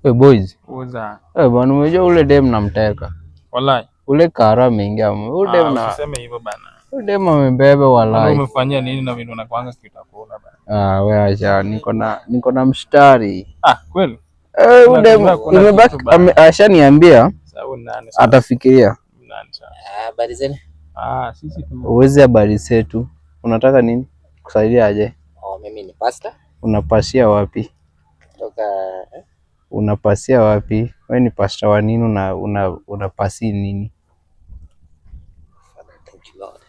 We boys. Uza. Eh, bwana umejua ule dem namteka. Wallahi. Ule kara ameingia. Ule dem na Usiseme hivyo bana. Ule dem amembeba wallahi. Umefanyia nini na vile unakuanga kitakula bana? Ah, we acha niko na mshtari. Ah, kweli? Eh, ule dem imebaki ashaniambia Sawa nani sasa? Atafikiria. Nani sasa? Habari zenu? Ah, sisi tu. Uwezi habari zetu. Unataka nini? Kusaidia aje? Oh, mimi ni pastor. Unapasia wapi? Kutoka Unapasia wapi? Wewe ni pastor wa nini? Una unapasi nini? Father, thank you Lord.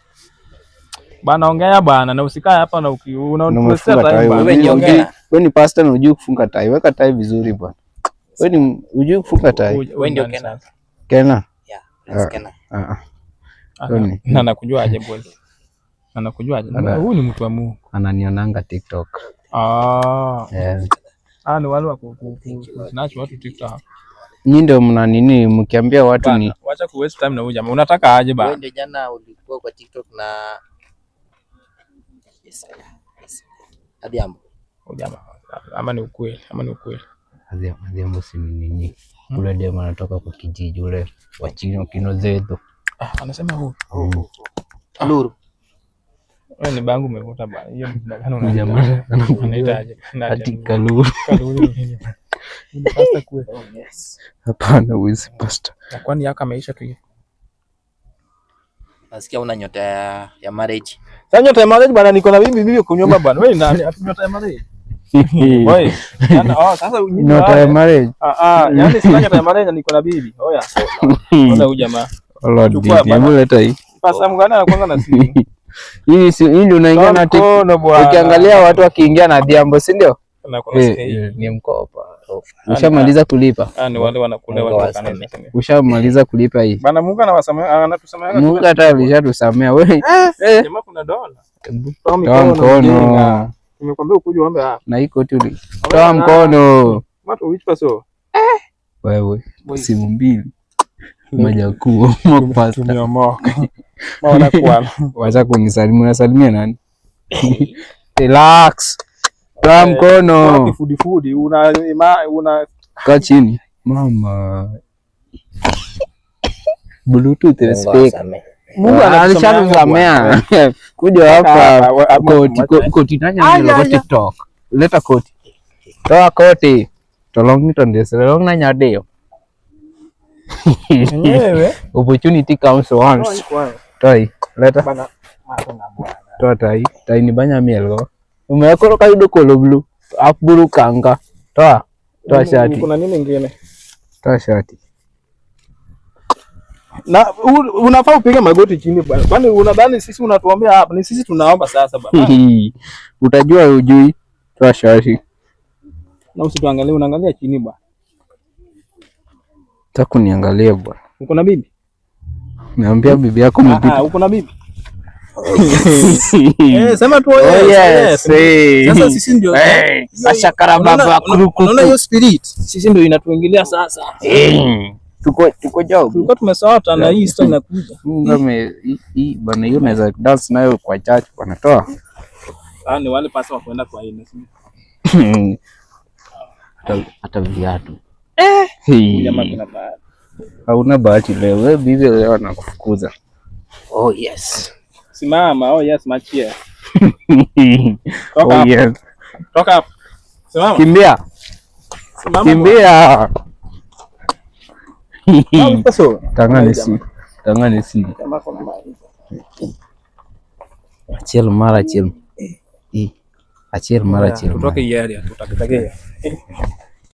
Bana ongea bana na usikae hapa na Na una umefunga tai. bana. Wewe ni ongea. Wewe ni pastor na hujui kufunga tai. Weka tai vizuri bwana. Wewe ni hujui kufunga tai. Wewe ndio Kena. Kena. Yeah, Prince Ah. Kena. Ah, ah. Wewe Na nakujua aje boss? Na nakujua aje? Huyu ni mtu wa Mungu. Ananionanga TikTok. Ah. Yeah. Ah, ni wale wa snatch watu TikTok. Nyinyi ndio mna nini mkiambia watu ni Bana, wacha ku waste time na huyu jamaa. Unataka aje Wewe bana? ndio jana ulikuwa kwa TikTok na yes. Adhiambo. Huyu jamaa ama ni ukweli, ama ni ukweli. Adhiambo si nini? Ule dem anatoka kwa kijiji ule wa chini kino zetu. Ah, anasema huyu. Luru. Wewe ni bangu umevuta bana. Hiyo mtu gani unaita? Jamaa Anaita aje? ati Kaluru. Kaluru ni nini? Ni pastor kweli? Oh, yes. Hapana, huyu si pastor. Na kwani yako ameisha tu hivi? Nasikia una nyota ya marriage. Sasa nyota ya marriage bana, niko na bibi kunyumba bana. Wewe ni nani? Ati nyota ya marriage. Wewe. Oh, sasa nyinyi Nyota ya marriage. Ah ah, yani sina nyota ya marriage, niko na bibi. Oya. Ona huyu jamaa. Lord, Chukua bana. hebu leta hii. Pasa mgani anakuanga na simu? Hii si hii ndio unaingia na Mkono bwana. Ukiangalia watu wakiingia na Adhiambo, si ndio? Na kuna Eh, sikia hii. ni mkopa. Ushamaliza kulipa? Ah, ni wale wanakula Mungu watu wa awasamehe. kanisa. Ushamaliza kulipa hii? Bana, Mungu anawasamea, anatusamea. Mungu hata alishatusamea wewe. Eh, Jamaa kuna dola. toa Toa mkono. mjinga. Nimekwambia ukuje uombe hapa. Na hii koti uli. Toa mkono. Watu which paso? Wewe Boys. simu mbili. Majakuo mapasta. Tumeomoka. Maona kwa. Wacha kunisalimia, unasalimia nani? Relax. Toa mkono. Fudi fudi una una Kaa chini. Mama. Bluetooth Mungu speaker. awasamehe. Mungu Alishatusamea. Kuja hapa Hapa, koti koti nanya nilo kwa TikTok. Leta koti. Toa koti. Tolong ni tondes, long na nyadeo. Yenyewe. Opportunity comes once. Toi, leta. Bana. Matuna bwana. Toa tai. Tai ni banya mielgo. Umeweka kayudo kolo blue. Up buru kanga. Toa. Toa shati. Kuna nini ingine? Toa shati. Na unafaa upige magoti chini bwana. Kwani unadhani sisi unatuombea hapa? Ni sisi tunaomba sasa bwana. Utajua ujui. Toa shati. Na usituangalie, unaangalia chini bwana. Nataka kuniangalia bwana. Uko na bibi? Niambia bibi yako Ah, umepita. ah, uko na bibi? Eh, sema tu Oh, yes. yes. Hey. Sasa sisi ndio Hey. Ashakara baba kuruku. Unaona hiyo spirit? Sisi ndio inatuingilia sasa. Tuko job. Tulikuwa tumesota na hii story inakuja. Mungu ame hii bana, hiyo naweza dance nayo kwa church bwana, toa. Ah, ni wale pasa wa kwenda kwa hii. Hata viatu. Eh. Jamaa kuna bahati. Hauna bahati leo. Wewe bibi leo anakufukuza. Oh yes. Simama, oh yes, machia. Toka Oh hapo. yes. Toka hapo. Simama. Kimbia. Simama. Kimbia. Sasa. Tangane si. Tangane si. Jamaa kuna bahati. Achiel mar achiel. I. Achiel mar achiel. Tutoke hii area, tutakitakia.